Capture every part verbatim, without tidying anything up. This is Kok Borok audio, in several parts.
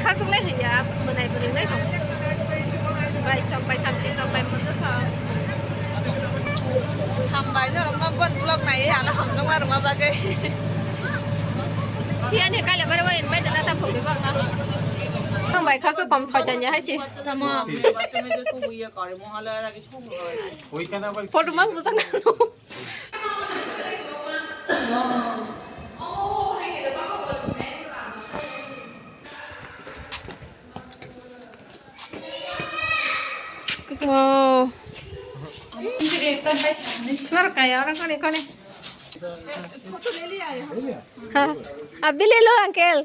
Khasuk lai hanya, mwnai bwrwi lai tong. Bai sok, bai samti sok, bai mwndu sok. Hambai norokno bon vlog naiwi ano hamjakma rwma bagwi. Phiya ni kale bare wai invite na ta phone ba na. Hambai khasuk kom soitan ya hai si. Tamo. Photo mang bujang. Wow. Nor kaya orang kone kone. Ha, abhi le lo uncle.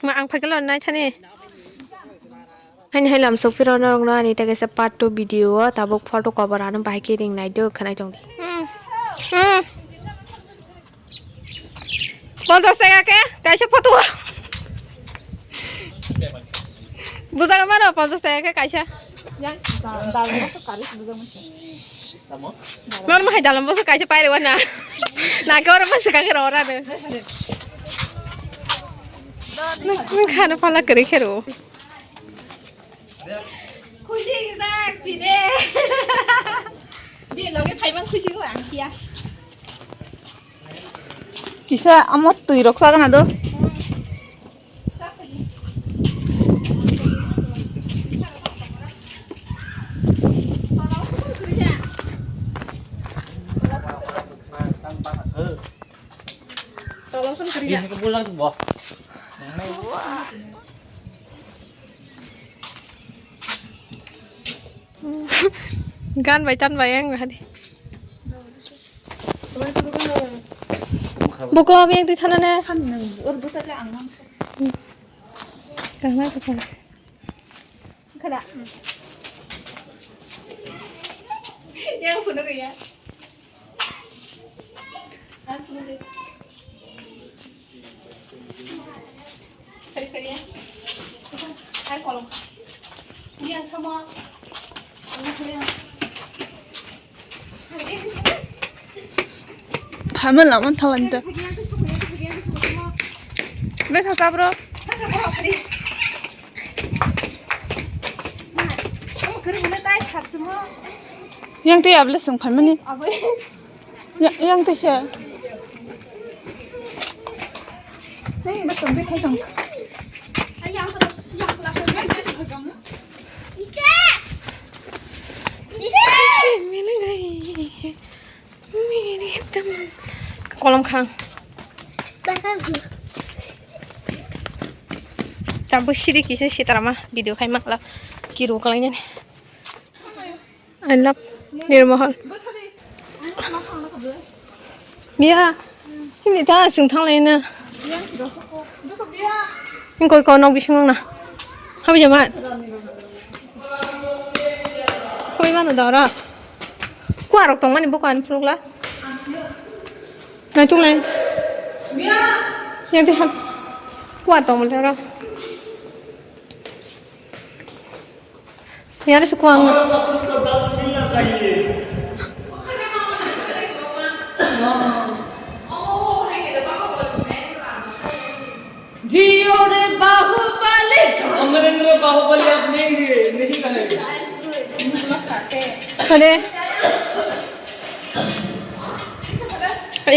Ma ang phakelo nai thani. Haini hai lam sokphiro norokno ani tei kaisa part two video o tabuk photo cover ano bahai khe ring nai do khwnai tong di. Hmm. Hmm. Ponchas taka khe kaisa photo o. Bujak mano ponchas taka khe kaisa. Yang da-, dalmo se kari se bujak mano se. Tamo? Nor mahai dalmo se kaisa pairi wana. Na ke ora masa kake ora de. Nung khana pala kari khero. Khusi sak tine. Bi loge phaimang khusi ko ang kia. Kisa amo twi rok sagana do. Gan bai tan bai ang hari. Buko abi yang di thana ne. Kahna ka kahna. Kada. Yang pun ya. Kari kari ya. Ai kolom. Ini yang sama. Phaima lama thalanta. Betha sabro. Yang tei able sung phaimani. Ya, yang tei se. Hei, ba chomde khai tong. Kolom khang. Tambo sidi kisa sitarama video khai makla kiro kalainani. I love Nirmohol. Mia, himni ta sing thang lai na. Hingkoi ko nok bising na. Habi jama. Koi mano dara. Kuarok tong mani bukan pulukla. Nai tung lai. Yang ti hap. Kuar tong mali ora. Yar suku ang. जियो रे बाहुबली। अमरेंद्र बाहुबली आप नहीं रे, नहीं कहे। Ade.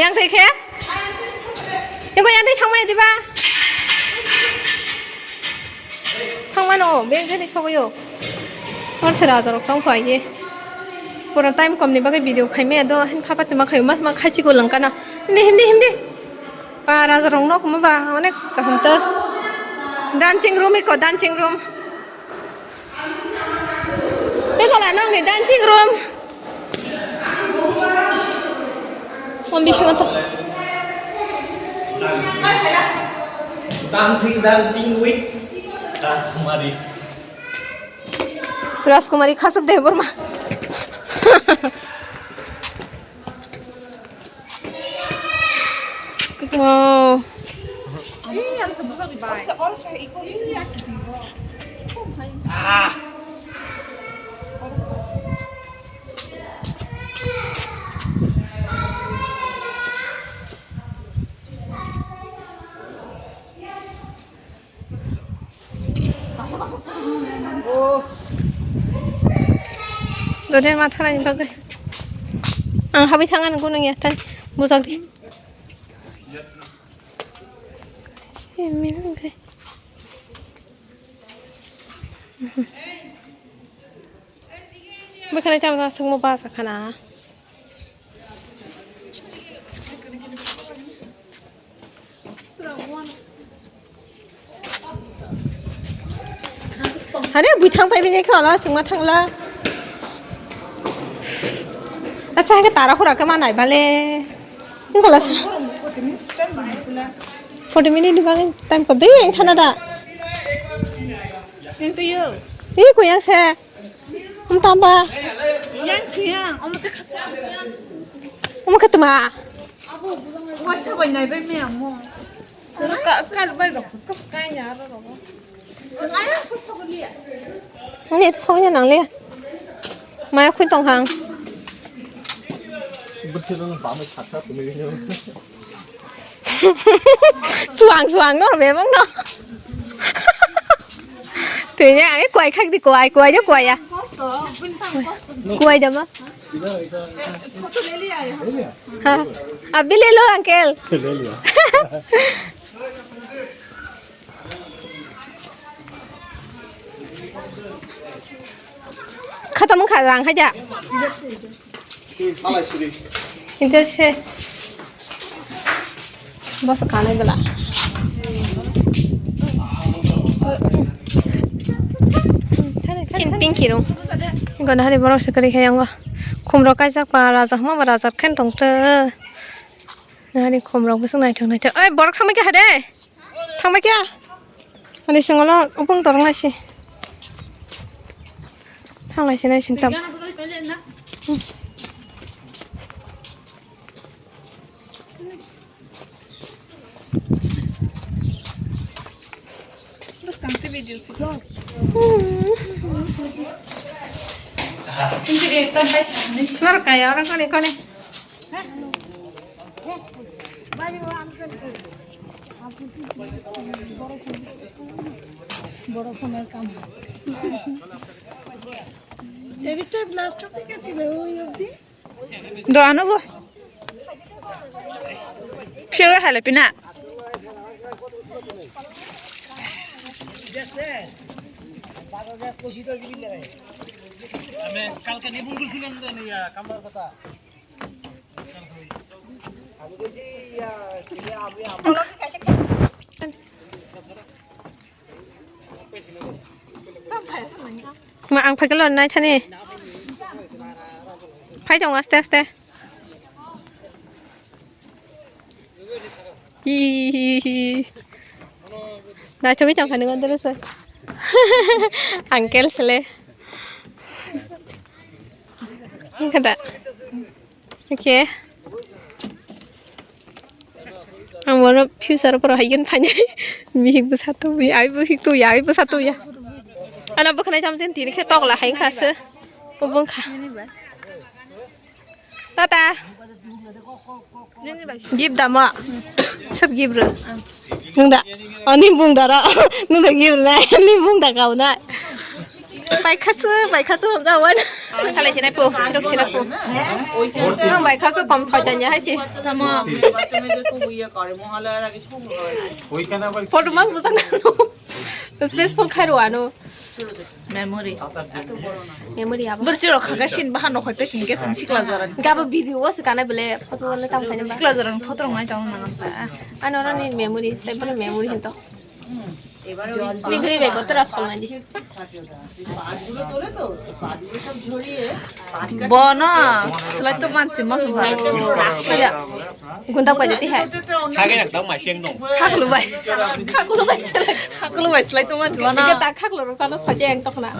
Yang tei khe? Yang koi yang tei thangmai diba? Thangmano, beng jani sogoyo. Hor se raja rok tong kho aye. Pura time kom ni bagwi video khai maya do, hin phapa chuma khai mas ma khai chiko langkana. Hindi, hindi, hindi. Pa raja rok nok mo ba, onek kaham to. Dancing room iko, dancing room. Iko la nong ni dancing room. Om bisingo to. Dancing, dancing with Rajkumari. Rajkumari Khasuk Debbarma. Wow. Dode ma thanani bagwi. Ang habai thang ani gunung ya, tai bujak di. Simi nang kai. Bwkhwnai tamo aswkmo basa khana. Are bui thang pai bini khe ola singma thangla. Asa ke tara khura ke manai bale. Ni kola sa. Forty minute ni bagwi time ko dei ang thana da. Into you. Ni ko yang se. Ang tamba. Yang siang, omo te khatsa. Omo khatma. Waisa bai nai bai me amo. Ka, ka bai rok, ka kai ya ro ro. Ai so so liya. Ni to song ya nang le. Maya khun tong hang. Bwswk no bamwi khatsa tumi. Suang suang no bebong no. Tini ang kuai khak di kuai kuai de kuai ya. Kuai de ma. Ha. Abhi le lo uncle. Khatam kha rang haja. Inter se. Bosa kanai bela. Kin pink hirung. Gona hari borok se kari khayango. Khumrok kaijak pa rajak ma ba rajak khen tongte. Nari khumrok bwswk naithok naithok. Oi borok thangbai kha de. Thangbai kya? Ani singolo ubung dorong naisi. Thang naisi naisi tam. Nor kaya orang kone kone. বড় ফোনের কাম। এদিকটা ব্লাস্টার ঠিক আছে রে, ওই অবধি। দোয়ানো গো। ফিরে হালে পিনা। আমি কালকে নিবন্ধন ছিলাম তো, ইয়া, কামলার কথা। Ma ang phaikhe lon nai thani. Phai tong aste aste. Hi hi hi. Naithogwi tong khani ngon dere sir. Uncle sele. Kada. Okay. Ang bono future poro haikhe phainai. Bihik bwsa tubui, ai bihik tubui, ai bwsa tubui. Ana bwkhanai tam jen tini khe tokla hai wngkha se. Obo wngkha. Tata. Gift damo. Sob gift ro. Nung da. Ani bung dara. Nung da gift nai. Ani bung da kau nai. Bai khasu, bai khasu hamjao wan. Salai sinai po, rok sinai po. Nang bai khasu kom soi tanya hai si. Tamo. Photo mang bujang nang. Space phone khai ro ano. Memory. Memory abo. Bersi rok khaga sin bahan rok hoi pesin ke sin sikla joran. Gabo video o sikana bele photo le tam khai ba. Sikla joran photo rok nai tong nang ta. Ano rani memory, tai bele memory hinto. Bigwi bai botora solmani. Bono slai to mansi mo. Gunda pai jati hai. Khakhe jak tang mai seng dong. Khaklu bai. Khaklu bai slai. Khaklu bai slai to mansi bono. Ike ta khaklu rok sano saje ang tokna.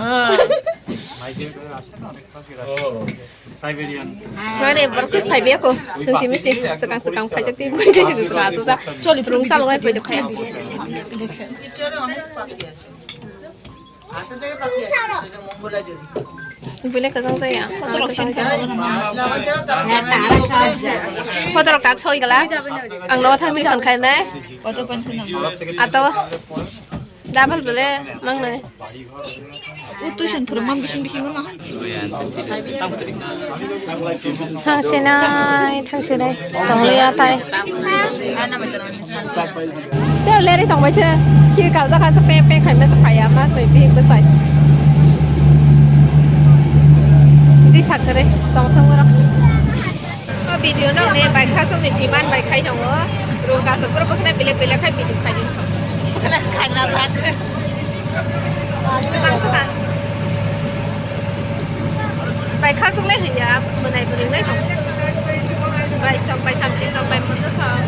Siberian. Mane borok kis phai biya ko. Sung simi si. Sekang sekang phai jak ti. Mui je sung sung asu sa. Choli brung sa longai phai jak phai. Bile kajang jaya. Photo rok kak soi gala. Ang no thang ti son khai nai. Ato. Double bele mangnai. Utu sen phuru mam bising bising no hanchi. Thangsinai, thangsinai. Tongliya tai. Teo leri tongbai se. Ki kaza kaza pe pe khaima se phaya ma soi bi besai. Di sakre tong thang ora. O video no ne bai khasong ni demand bai khai tongo. Rung kaso pura bukna bile bile khai video khai din song. Bukna khai na bak. Sang saka. Bai khasong le hiya, bunai buring le tong. Bai sok, bai samti sok, bai mutu sok.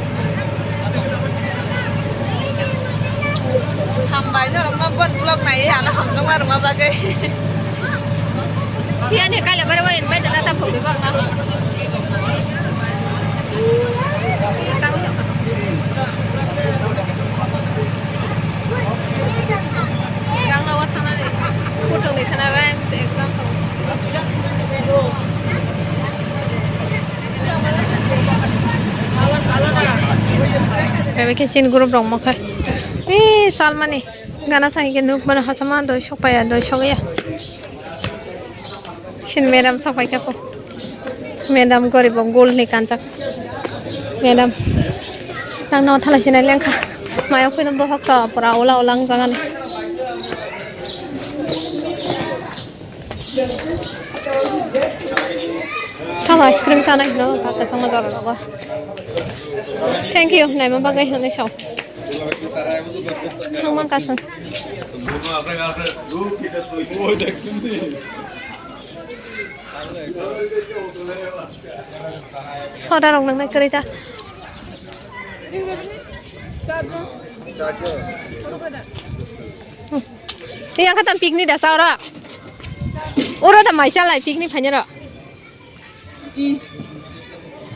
Hambai no rong ma bon vlog nai, ano hamno ma rong ma bagai. Phiya ni kaila bare wa invite na ta phobi bak na. Rang na wa thana ni. Photo ni thana rang se example. Kami khe chin group rok mo khai. Ee, salmani. Gana sai ke nuk bana hasama doi sok paya, doi sok ya. Sin madam sok pai kha ko. Madam goribo gul ni kanjak. Madam. Nang no thalai sinai lengkha. Mayok pino bohok to pura ola ola wng jagani. Sama ice cream sana hino, kaka sama jora logo. Thank you, naima bagwi hwnwi sao. Thangma kasung. Soda rok nangnai kwrwi ta. Yang kata picnic da sa ora. Ora da mai chalai picnic phanya ro.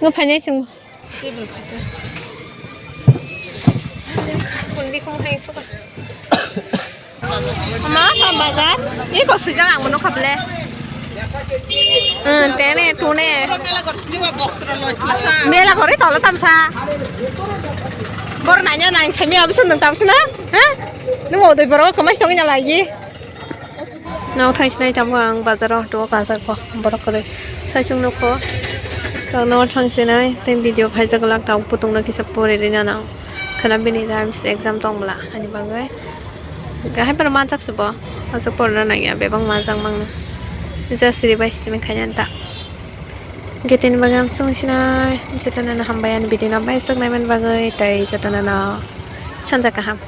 Ngo phanya sung. Kun bi kung hai suka. Ama tam bazar. Iko sujak ang mano khable. Hmm, tene tune. Mela gori tola tamsa. Bor nanya nang chemi abisan nang tamsina. Ha? Nung odoi borok kamai song nya lagi. Nao thang sinai tamo ang bazaro to kajak bo borok kore. Sai chung nukho. Tang nao thang sinai tei video khaijak lak tang putung no kisa pore rina nang. Khana bini rhymes exam tong bla ani bagwi. Gahai pano manjak se bo. Aswk porna nangya bebak manjak mangno. Just revise simi khaina ta. Getini bagwi amsung sinai jotono no hambai ani video no bai sok naiman bagwi tei jotono no sanja kaham.